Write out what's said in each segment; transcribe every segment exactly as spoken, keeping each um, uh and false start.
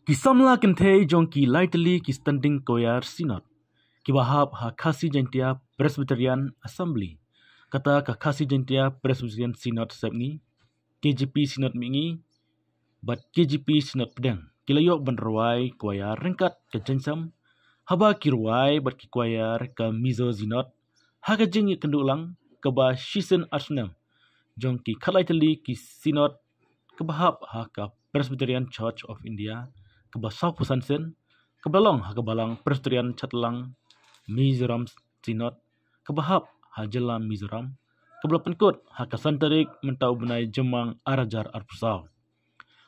Ki samla kynthei jong ki lai tylli ki Standing Choir Synod kiba hap ha Khasi Jaintia Presbyterian Assembly, kata ka Khasi Jaintia Presbyterian Synod Sepngi, K J P Synod Mihngi bad K J P Synod Pdeng, ki la ïoh ban rwai choir ryngkat ka jaiñsem, haba ki rwai bad ki choir ka Mizo Synod ha ka jingïakynduh lang kaba shisien ar snem jong ki khatlai tylli ki Synod kaba hap ha ka Presbyterian Church of India kaba sawphew san sien, kaba long ha ka Balang Presbyterian Chadlang Mizoram Synod kaba hap ha jylla Mizoram, kaba la pynkut ha ka san tarik mynta u bnai Jymmang ar hajar arphew saw.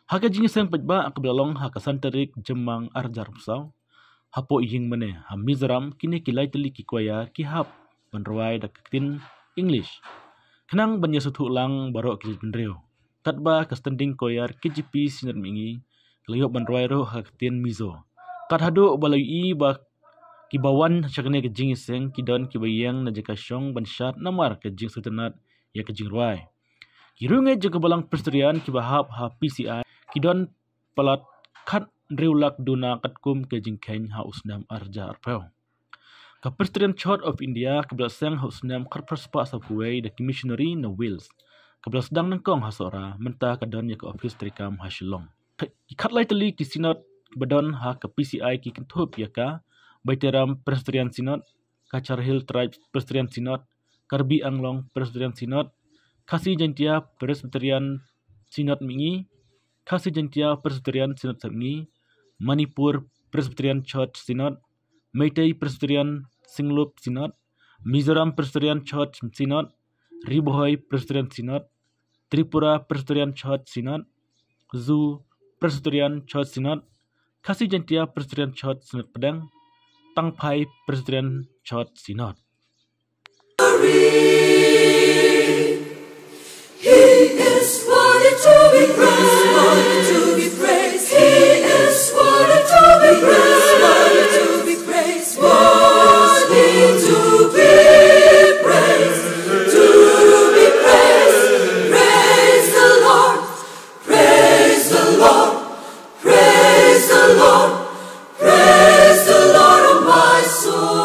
Ha ka jingïaseng paidbah kaba la long ha ka san tarik Jymmang ar hajar arphew saw, hapoh Ïingmane ha Mizoram, kine ki lai tylli ki choir ki hap ban rwai da ka ktien English khnang ban ïasngewthuh lang baroh ki jaitbynriew. Katba ka Standing Choir K J P Synod Mihngi ka la ïoh ban rwai ruh ha ka ktien Mizo. Kat haduh ba la ïohi ba kiba wan sha kane ka jingïaseng ki don kiba ïeng na jaka shong ban shad namar ka jingsngewtynnat ïa ka jingrwai. Ki riewngeit jong ka Balang Presbyterian kiba hap ha P C I ki don palat khathynriew lak duna katkum ka jingkheiñ ha u snem ar hajar arphew. Ka Presbyterian Church of India kaba la seng ha u snem khatphra spah sawphew wei da ki missionary na Wales, kaba la sdang nyngkong ha Sohra, mynta ka don ïa ka ophis treikam ha Shillong. Ki khatlai tylli ki Synod ba don ha ka P C I ki kynthup ïa ka Baitairam Presbyterian Synod, Cachar Hill Tribes Presbyterian Synod, Karbi Anglong Presbyterian Synod, Khasi Jaintia Presbyterian Synod Mihngi, Khasi Jaintia Presbyterian Synod Sepngi, Manipur Presbyterian Church Synod, Meitei Presbyterian Singlup Synod, Mizoram Presbyterian Church Synod, Ri Bhoi Presbyterian Synod, Tripura Presbyterian Church Synod, Zoo Presbyterian Church Synod, Khasi Jaintia Presbyterian Church Synod Pdeng, Tangphai Presbyterian Church Synod. He is worthy to be praised, worthy to be praised. He is worthy to be praised, worthy to be praised, worthy to be praised, to be praised. Praise the Lord, praise the Lord, praise the Lord, praise the Lord, oh my soul.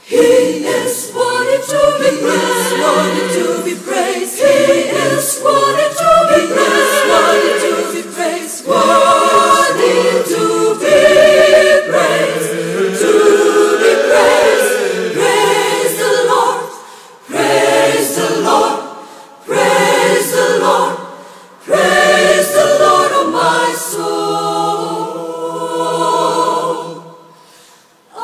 He is worthy to be praised, worthy to be praised. He is worthy to be praised, worthy to be praised, worthy to be praised, to be praised. Praise the Lord, praise the Lord, praise the Lord, praise the Lord, oh my soul. I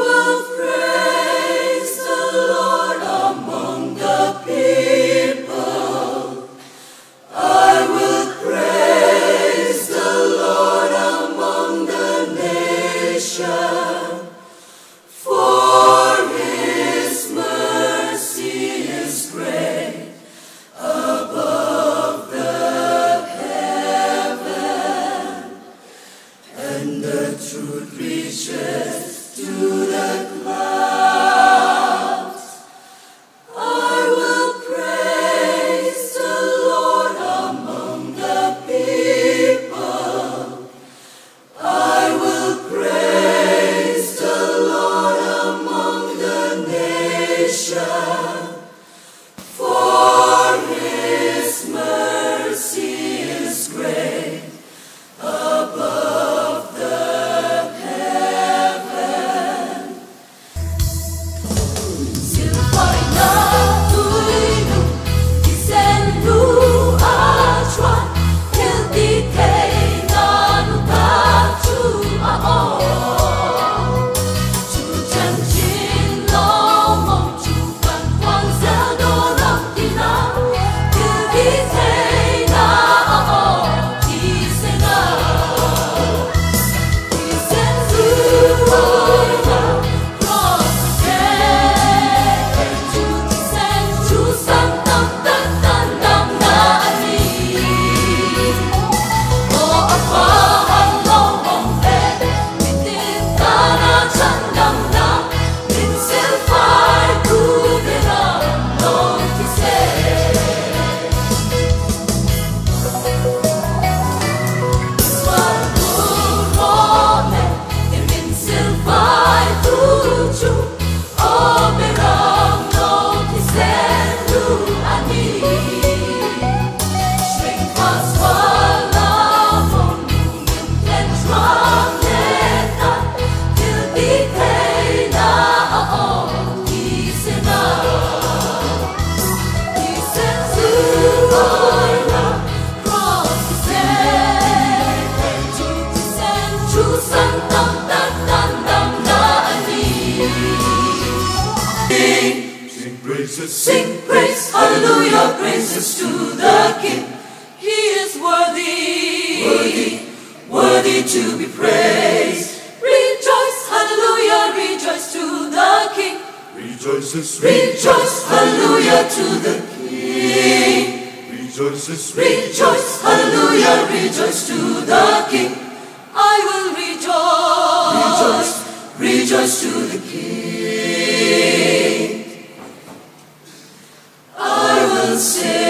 will praise the Lord among the people. Rejoice, hallelujah to the King. Rejoice, rejoice, hallelujah, rejoice to the King. I will rejoice, rejoice to the King. I will sing.